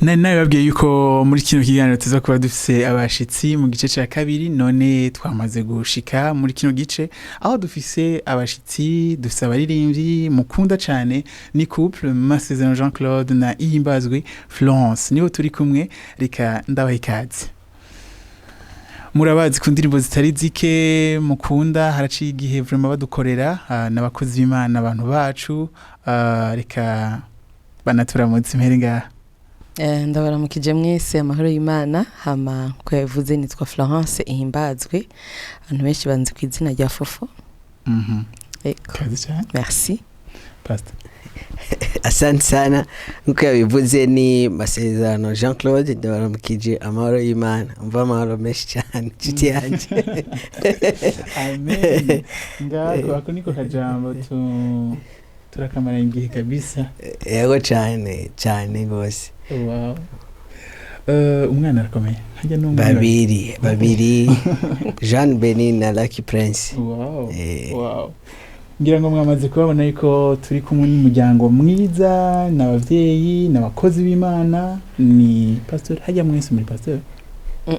Nari nabibabwiye yuko muri kino kiganiro tuza kuba dufise abashitsi mu gice ca kabiri. None twamaze gushika muri kino gice aho dufise abashitsi, dufise abaririmbyi mukunda cane, ni couple Masezerano Jean Claude na Ihimbazwe Florence, nibo turi kumwe. Reka ndabaha ikaze. Murabazi ku ndirimbo zitari zike mukunda, haraciye igihe vraiment badukorera, n'abakozi b'Imana, abantu bacu. Reka banaturamutse, impere ngaha. Ndabaramukije mwese, amahoro y'Imana. Hama ko yabivuze, nitwa Florence Ihimbazwe, abantu benshi banzi ku izina rya Fofo. Ego. Kazi cyane. Merci. Pastor. Asante sana. Nkuko yabivuze ni Masezerano Jean Claude, ndabaramukije, amahoro y'Imana, umva amahoro menshi cyane, inshuti yanjye. Amen. Ngako ako niko kajambo tu turakamara igihe kabisa. Yego, cyane cyane rwose. Wow. Umwana arakomeye hajya n'umwana? Babiri babiri, Jean Beni na Lucky Prince. Wow. Wow. Ngira ngo mwamaze kubabona yuko turi kumwe n'umuryango mwiza, n'abavyeyi n'abakozi b'Imana. Ni pastor hajya, mwese muri pastor? Mm.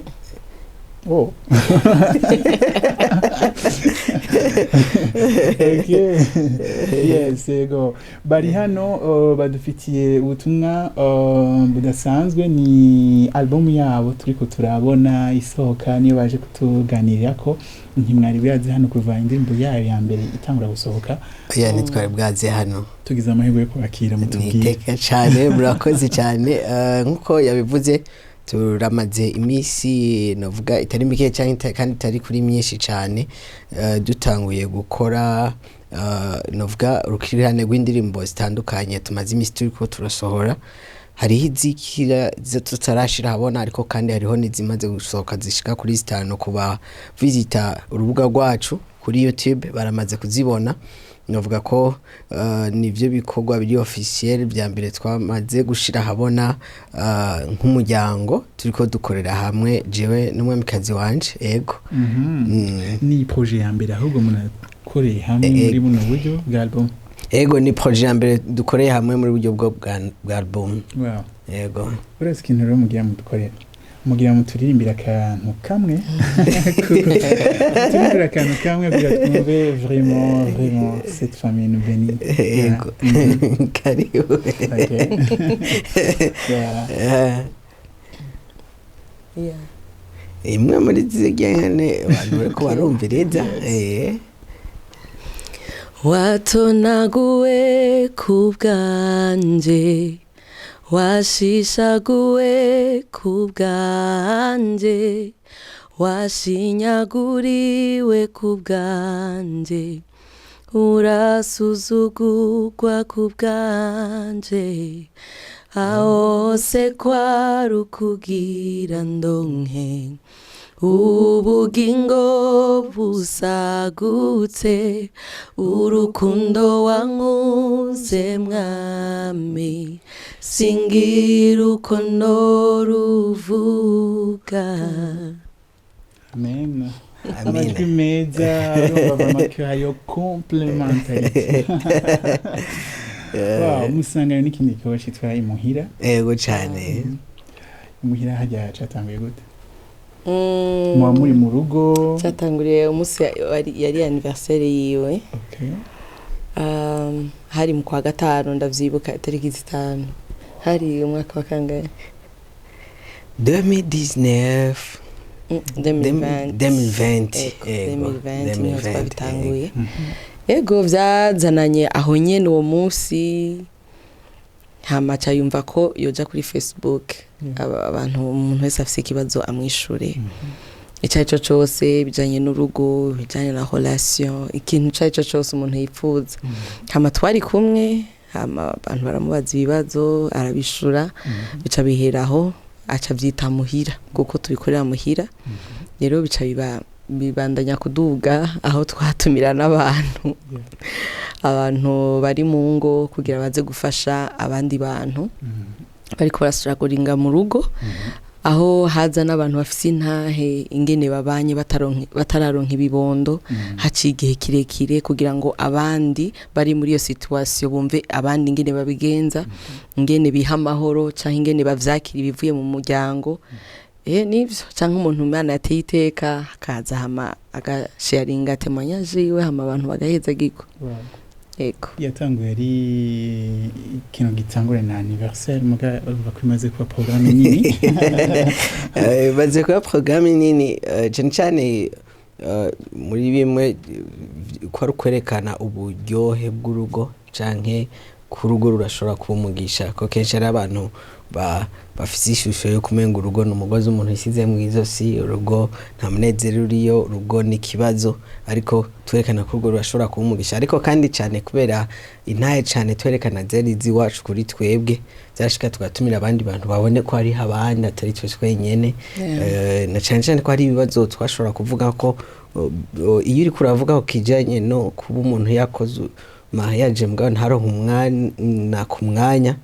Oh. Okay. Yes, yego. Bari hano badufitiye ubutumwa budasanzwe. Ni album yabo turiko turabona isohoka, niyo baje kutuganirirako. Ntimwari bwaze hano kuva indirimbo yayo ya mbere itangura gusohoka. Oya, ntitwari bwaze hano. Tugize amahirwe yo kubakira, Ni mutubwire. iteka cyane, murakoze cyane. Nkuko yabivuze, turamaze iminsi navuga itari mike cyane kandi itari kuri myinshi cyane, dutanguye gukora navuga urukurikirane rw'indirimbo zitandukanye tumaze iminsi turiko turasohora. Hariho izikira izo tutarashira habona, ariko kandi hariho n'izimaze gusohoka zishika kuri zitanu. Kuba visita urubuga rwacu kuri YouTube baramaze kuzibona. Navuga ko nivyo bikorwa biri officiel bya mbere twamaze gushira habona nk'umuryango turiko dukorera hamwe, jewe n'umwamikazi wanje, ego. Ni projet ya mbere ahubwo munakoreye hamwe muri buno buryo bwa album? Ego, ni projet ya mbere dukoreye hamwe muri buryo bwa album. Wow. Ego. Uretse ikintu rero mugira mudukorera, mugira muturirimbira akantu kamwe, turirimbira akantu kamwe kugira twumve vraiment vraiment cette famille nous bénit. Ego. Karibu. Okay. Yeah. Imwe muri zigene abantu bariko barumviriza. Watonaguwe ku bwanje, washishaguwe ku bwanje, washinyaguriwe ku bwanje, urasuzugurwa ku bwanje, aho hose kwari ukugira ndonke ubugingo busagutse. Urukundo wankunze mwami, singira uko noruvuga. Amen. Amina. Amajwi meza, urumva vraiment ko hariyo complémentarité. Wow, musangano n'ikindi gikorwa citwa Imuhira. Ego cyane. Imuhira hajya catanguye gute? Muba muri mu rugo? Cyatanguriye umunsi yari anniversaire yiwe. Hari mu kwa gatanu, ndavyibuka, itariki 5. Hari umwaka wa kangahe? 2019. 2020. 2020. Ego, Ego, 2020 niho 2020. twabitanguye. Ego, vyazananye aho nyene uwo munsi, hama aca yumva ko yoja kuri Facebook, abantu, umuntu wese afise ikibazo amwishure, ico arico cose bijanye n'urugo, bijanye na relation, ikintu ico arico cose umuntu yipfuza. Hama twari kumwe, hama abantu baramubaza ibibazo, arabishura, bica biheraho, aca avyita muhira kuko tubikorera muhira. Rero bica biba bibandanya kuduga, aho twatumira n'abantu, abantu bari mu ngo kugira baze gufasha abandi bantu bariko barasuraguringa mu rugo. Aho haza n'abantu bafise intahe ingene babanye batararonka ibibondo, haciye igihe kirekire kugira ngo abandi bari muri iyo situation bumve abandi ingene babigenza, ingene biha amahoro canke ingene bavyakira ibivuye mu muryango. Nivyo, canke umuntu Imana yateye iteka akaza hama agasharinga témoignage yiwe, hama abantu bagahezagirwa. Yego. Yatanguye ari ikintu gitangure na anniversaire, muga urumva ko imaze kuba programme nini. Imaze kuba programme nini, cyane cyane muri bimwe ko ari ukwerekana uburyohe bw'urugo canke ku rugo rurashobora kuba umugisha, ko kenshi ari abantu bafise ishusho yo kumenga urugo ni umugozi umuntu yisize mw'izosi, urugo nta munezero uriyo, urugo ni ikibazo. Ariko twerekana ko urugo rurashobora kuba umugisha. Ariko kandi cyane kubera intahe cyane twerekana zari iwacu kuri twebwe, byarashika tugatumira abandi bantu babone ko hariho abandi atari twe twenyene. Na cyane cyane ko hari ibibazo twashobora kuvuga ko iyo uriko uravuga ku kijanye no kuba umuntu yakoze mariage mugabo ntaronke umwana ku mwanya,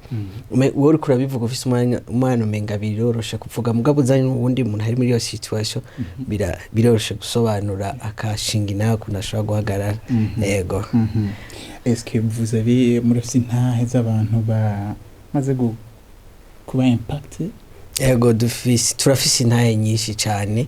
wowe uriko urabivuga ufise umwanya umwana, umenga biroroshe kuvuga, mugabo uzanye n'uwundi muntu ari muri iyo situation, biroroshe gusobanura, akashinga inawe ukuntu ashobora guhagarara. Yego. Est-ce que vous avez, murafise intahe z'abantu bamaze kuba impacté? Ego, dufise, turafise intahe nyinshi cyane,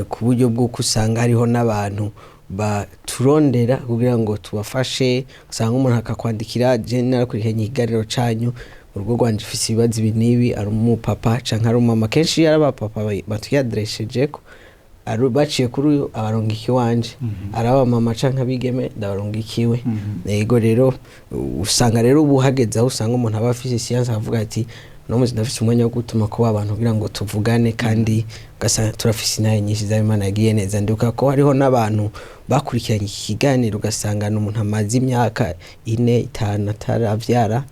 ku buryo bw'uko usanga hariho n'abantu baturondera kugira ngo tubafashe. Usanga umuntu akakwandikira: "Je narakurikiranye ikiganiro canyu, urugo rwanje ufise ibibazo ibi n'ibi." Ari umupapa canke ari umumama, kenshi iyo ari abapapa batwiyadereshejeko baciye kuri uyu abarungika iwanje, ari abamama canke abigeme ndabarunga iwe. Yego, rero usanga rero ubu hageze aho usanga umuntu aba afise siyanse akavuga ati: "No munsi ndafise umwanya wo gutuma kuba abantu kugira ngo tuvugane." Kandi ugasanga turafise intahe nyinshi z'Imana yagiye neza. Ndibuka ko hariho n'abantu bakurikiranye iki kiganiro, ugasanga ni umuntu amaze imyaka 4, 5 ataravyara.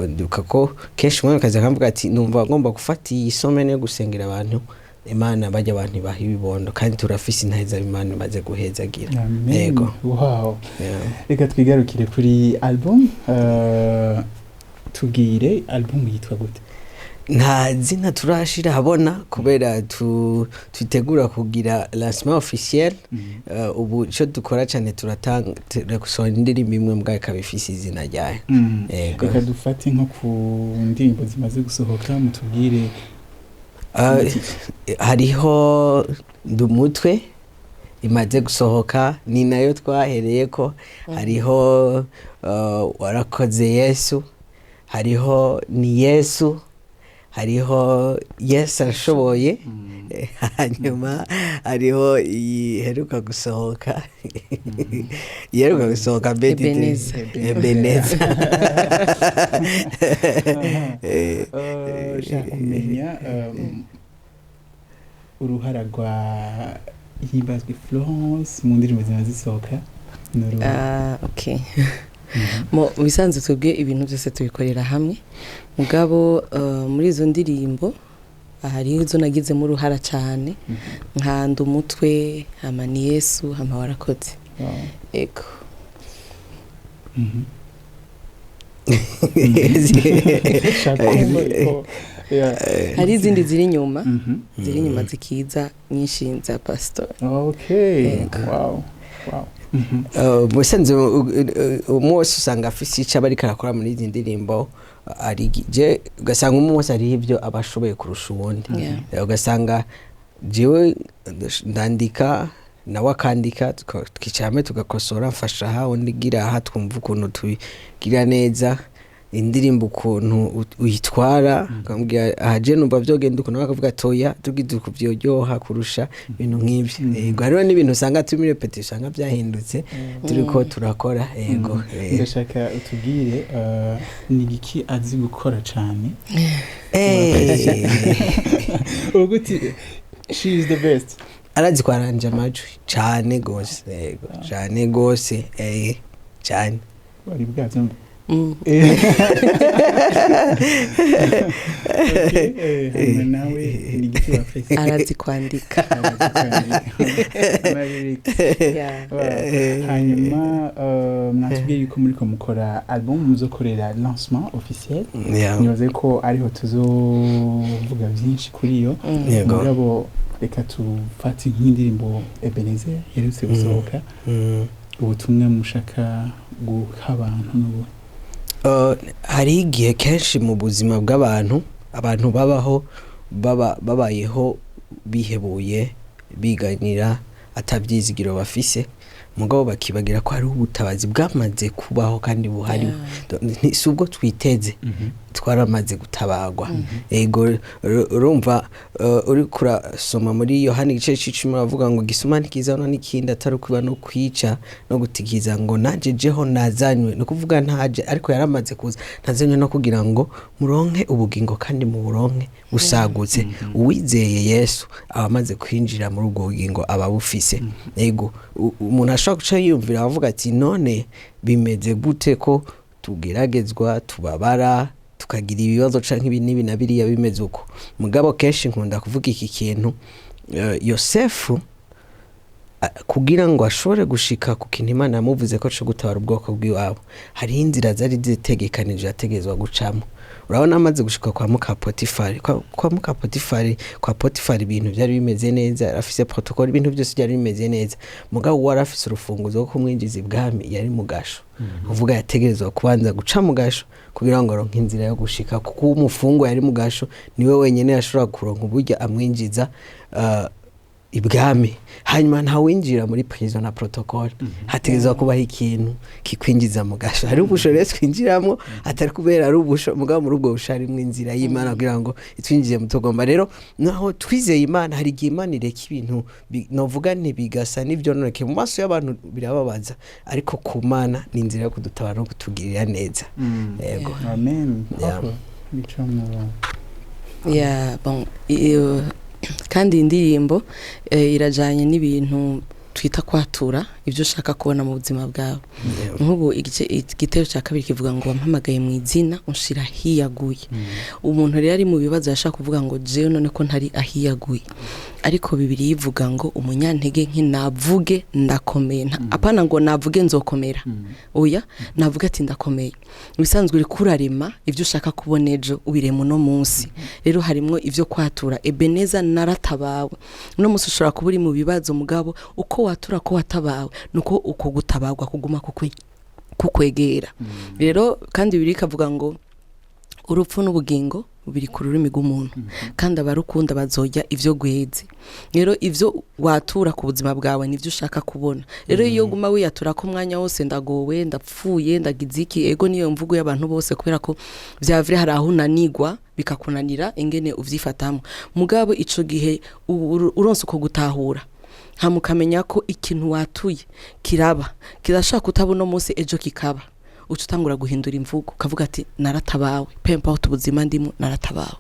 Ndibuka ko kenshi umwe akaza akamvuga ati: "Numva ngomba gufata iyi semaine yo gusengera abantu, Imana bajya abantu ibaha ibibondo." Kandi turafise intahe z'Imana imaze guhezagira. Amen. Yego. Wow. Yeah. Reka twigarukire kuri album. Tubwire, album yitwa gute? Nta zina turashira habona kubera twitegura kugira lancement officiel. Ubu icyo dukora cyane, turatanga, turagusohora indirimbo imwe mbwa ikaba ifise izina ryayo. Yego. Reka dufate nko ku ndirimbo zimaze gusohoka, mutubwire. Hariho Ndumutwe imaze gusohoka, ni nayo twahereye ko. Hariho Warakoze Yesu, hariho Ni Yesu, hariho Yesu Arashoboye. Hanyuma hariho iheruka gusohoka, iheruka gusohoka mbere. Ebeneza. Ebeneza. Shaka kumenya uruhara rwa Himbazwe Florence mu ndirimbo zimaze zisohoka ni uruhe? Ah, okay. Mu bisanzwe twebwe ibintu byose tubikorera hamwe, mugabo muri izo ndirimbo hariho izo nagizemo uruhara cyane, nka Ndumutwe, hama Ni Yesu, hama Warakoze. Ego. Shaka kumva ko, yeah. Hari izindi ziri inyuma, ziri inyuma zikiza nyinshi za pastor. Yego. Wow. Musanze umwe wese usanga afise icyo aba ariko arakora muri izi ndirimbo. Ari je ugasanga umwe wese hariho ibyo aba ashoboye kurusha uwundi. Ugasanga jewe ndandika, nawe akandika, tukicara hamwe tugakosora, mfasha aha, undi gira aha, twumva ukuntu tubigira neza indirimbo, ukuntu uyitwara. Ukamubwira aha je numva vyogenda ukuntu, nawe akavuga toya tugize uku vyoryoha kurusha, ibintu nk'ivyo. Yego, hariho n'ibintu usanga turi muri répétition usanga byahindutse turiko turakora. Yego. Ndashaka utubwire ni igiki azi gukora cane uguti she is the best? Arazi kwaranja amajwi cane gose. Yego, cane gose, cane. Wari bwavyumva? Okay, hanyuma nawe ni igiki wappreciate? Arazi kwandika. Ama lyrics. Yeah. Wow. Hanyuma mwatubwiye yuko muriko mukora album, muzokorera lancement officiel. Nibaze ko ariho tuzovuga byinshi kuri iyo. Yego. Mugabo reka tufate nk'indirimbo Ebenezer iherutse gusohoka. Ubutumwa mushaka guha abantu n'ubu? Hari igihe kenshi mu buzima bw'abantu, abantu babaho babayeho bihebuye, biganira, atabyizigiro bafise, mugabo bakibagira ko hariho ubutabazi bwamaze kubaho kandi buhari. Si ubwo twiteze, twaramaze gutabagwa. Ego, urumva, uri kurasoma muri Yohani igice c'icumi, aravuga ngo gisuma ntikizana n'ikindi atari ukuba no kwica no gutikiza, ngo nanje jeho nazanywe, ni ukuvuga ntaje ariko yaramaze kuza, ntazanywe no kugira ngo muronke ubugingo kandi muburonke busagutse. Uwizeye Yesu aba amaze kwinjira muri ubwo bugingo, aba bufise. Ego, umuntu ashobora guca yiyumvira avuga ati: "None bimeze gute ko tugeragezwa, tubabara, tukagira ibibazo canke ibi n'ibi na biriya bimeze uko?" Mugabo kenshi nkunda kuvuga iki kintu: Yosefu, kugira ngo ashobore gushika ku kintu Imana yamuvuze ko co gutabara ubwoko bw'iwabo, hariho inzira zari zitegekanije yategerezwa gucamo. Urabona, amaze gushika kwa muka Potifari, kwa muka Potifari, kwa Potifari ibintu byari bimeze neza, yari afise protocole, ibintu byose byari bimeze neza. Mugabo uwo yari afise urufunguzo rwo kumwinjiza ibwami yari mu gasho. Uvuga yategerezwa kubanza guca mu gasho kugira ngo aronke inzira yo gushika, kuko umufungwa yari mu gasho niwe wenyene yashobora kuronka uburyo amwinjiza ibwami. Hanyuma ntawinjira muri prison na protocole, hategerezwa kubaho ikintu kikwinjiza mu gasho. Hari ubusho rero twinjiramo atari kubera ari ubusho, mugabo muri ubwo busho harimwo inzira y'Imana kugira ngo itwinjize mu tugomba. Rero naho twizeye Imana, hari igihe Imana ireka ibintu novuga ntibigasa n'ivyononeke mu maso y'abantu, birababaza, ariko ku Mana ni inzira yo kudutabara no kutugirira neza. Yego. Amen. Bica mu Yeah, bon, kandi iyi ndirimbo irajanye n'ibintu twita kwatura ibyo ushaka kubona mu buzima bwawe. Nk'ubu igitero cya kabiri kivuga ngo: "Wampamagaye mu izina, unshira ahiyaguye." Umuntu rero ari mu bibazo yashaka kuvuga ngo: "Jewe none ko ntari ahiyaguye?" Ariko Bibiri ivuga ngo: "Umunyantege nke navuge ndakomeye." Apana ngo navuge nzokomera, oya, navuga ati ndakomeye. Ibisanzwe uri kurarema ibyo ushaka kubona ejo, ubirema uno munsi. Rero harimwo ibyo kwatura: "Ebeneza, naratabawe." Uno munsi ushobora kuba uri mu bibazo, mugabo uko watura ko watabawe, nuko uko gutabarwa kuguma kukwegera. Rero kandi Bibiri ikavuga ngo: "Urupfu n'ubugingo biri ku rurimi rw'umuntu, kandi abarukunda bazorya ivyo gweze." Rero ivyo watura ku buzima bwawe nivyo ushaka kubona. Rero iyo uguma wiyatura ko umwanya wose ndagowe, ndapfuye, ndagize iki, ego niyo mvugo y'abantu bose, kubera ko vyavire hari aho unanigwa, bikakunanira ingene uvyifatamo. Mugabo ico gihe uronse uko gutahura, hama ukamenya ko ikintu watuye kiraba, kirashaka kutaba uno munsi, ejo kikaba, uca utangura guhindura imvugo, ukavuga ati: "Naratabawe, peu importe ubuzima ndimo, naratabawe."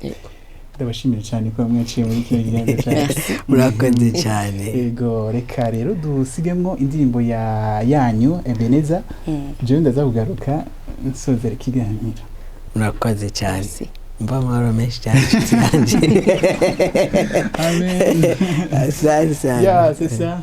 Yego. Ndabashimira cyane kuba mwaciye muri kino kiganiro cyacu. Merci. Murakoze cyane. Yego, reka rero dusigemo indirimbo ya yanyu Ebeneza. Jewe ndaza kugaruka nsozera ikiganiro. Murakoze cyane. Merci. Mva amahoro menshi cyane, inshuti yanjye. Amen. Asante sana. Yeah, c'est ça.